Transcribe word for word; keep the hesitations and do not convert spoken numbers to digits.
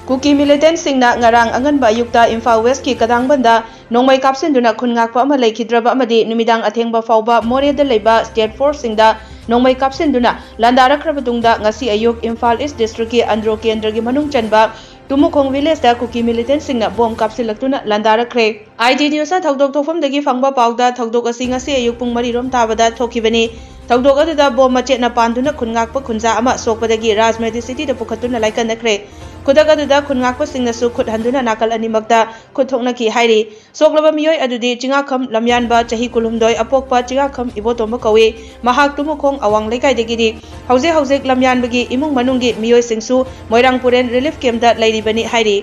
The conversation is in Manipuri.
ꯀꯨꯀꯤ ꯃꯤꯂꯤꯇꯦꯟꯠꯁꯤꯡꯅ ꯉꯔꯥꯡ ꯑꯉꯟꯕ ꯑꯌꯨꯛꯇ ꯏꯝꯐꯥꯜ ꯋꯦꯁ꯭ꯠꯀꯤ ꯀꯗꯥꯡꯕꯟꯗ ꯅꯣꯡꯃꯩ ꯀꯥꯞꯁꯤꯟꯗꯨꯅ ꯈꯨꯟ ꯉꯥꯛꯄ ꯑꯃ ꯂꯩꯈꯤꯗ꯭ꯔꯕ ꯑꯃꯗꯤ ꯅꯨꯃꯤꯗꯥꯡ ꯑꯊꯦꯡꯕ ꯐꯥꯎꯕ ꯃꯣꯔꯦꯗ ꯂꯩꯕ ꯁ꯭ꯇꯦꯠ ꯐꯣꯔꯁꯁꯤꯡꯗ ꯅꯣꯡꯃꯩ ꯀꯥꯞꯁꯤꯟꯗꯨꯅ ꯂꯥꯟꯗꯥꯔꯛꯈ꯭ꯔꯕ ꯇꯨꯡꯗ ꯉꯁꯤ ꯑꯌꯨꯛ ꯏꯝꯐꯥꯜ ꯏꯁ꯭ꯠ ꯗꯤꯁꯇ꯭ꯔꯤꯛꯀꯤ ꯑꯟꯗ꯭ꯔꯣ ꯀꯦꯟꯗ꯭ꯔꯒꯤ ꯃꯅꯨꯡ ꯆꯟꯕ ꯇꯨꯃꯨꯈꯣꯡ ꯚꯤꯂꯦꯖꯇ ꯀꯨꯀꯤ ꯃꯤꯂꯤꯇꯦꯟꯠꯁꯤꯡꯅ ꯕꯣꯝ ꯀꯥꯞꯁꯤꯜꯂꯛꯇꯨꯅ ꯂꯥꯟꯗꯥꯔꯛꯈ꯭ꯔꯦ꯫ ꯑꯥꯏ ꯖꯤ ꯅ꯭ꯌꯨꯁꯅ ꯊꯧꯗꯣꯛ ꯊꯣꯛꯐꯝꯗꯒꯤ ꯐꯪꯕ ꯄꯥꯎꯗ ꯊꯧꯗꯣꯛ ꯑꯁꯤ ꯉꯁꯤ ꯑꯌꯨꯛ ꯄꯨꯡ ꯃꯔꯤ ꯔꯣꯝ ꯇꯥꯕꯗ ꯊꯣꯛꯈꯤꯕꯅꯤ꯫ ꯊꯧꯗꯣꯛ ꯑꯗꯨꯗ ꯕꯣꯝ ꯃꯆꯦꯠꯅ ꯄꯥꯟꯗꯨꯅ ꯈꯨꯟ ꯉꯥꯛꯄ ꯈꯨꯟꯖꯥ ꯑꯃ ꯁꯣꯛꯄꯗꯒꯤ ꯔꯥꯖ ꯃꯦꯗꯤꯁꯤꯇꯤꯗ ꯄꯨꯈꯠꯇꯨꯅ ꯂꯥꯏꯀꯠꯅꯈ꯭ꯔꯦ꯫ ꯈꯨꯗꯛ ꯑꯗꯨꯗ ꯈꯨꯟ ꯉꯥꯛꯄꯁꯤꯡꯅꯁꯨ ꯈꯨꯠ ꯍꯟꯗꯨꯅ ꯅꯥꯀꯜ ꯑꯅꯤꯃꯛꯇ ꯈꯨꯠ ꯊꯣꯛꯅꯈꯤ ꯍꯥꯏꯔꯤ꯫ ꯁꯣꯛꯂꯕ ꯃꯤꯑꯣꯏ ꯑꯗꯨꯗꯤ ꯆꯤꯉꯥꯈꯝ ꯂꯝꯌꯥꯟꯕ ꯆꯍꯤ ꯀꯨꯟꯍꯨꯝꯗꯣꯏ, ꯑꯄꯣꯛꯄ ꯆꯤꯉꯥꯈꯝ ꯏꯕꯣꯇꯣꯝꯕ ꯀꯧꯏ꯫ ꯃꯍꯥꯛ ꯇꯨꯃꯨꯈꯣꯡ ꯑꯋꯥꯡ ꯂꯩꯀꯥꯏꯗꯒꯤꯅꯤ꯫ ꯍꯧꯖꯤꯛ ꯍꯧꯖꯤꯛ ꯂꯝꯌꯥꯟꯕꯒꯤ ꯏꯃꯨꯡ ꯃꯅꯨꯡꯒꯤ ꯃꯤꯑꯣꯏꯁꯤꯡꯁꯨ ꯃꯣꯏꯔꯥꯡ ꯄꯨꯔꯦꯟ ꯔꯤꯂꯤꯐ ꯀꯦꯝꯞꯇ ꯂꯩꯔꯤꯕꯅꯤ ꯍꯥꯏꯔꯤ꯫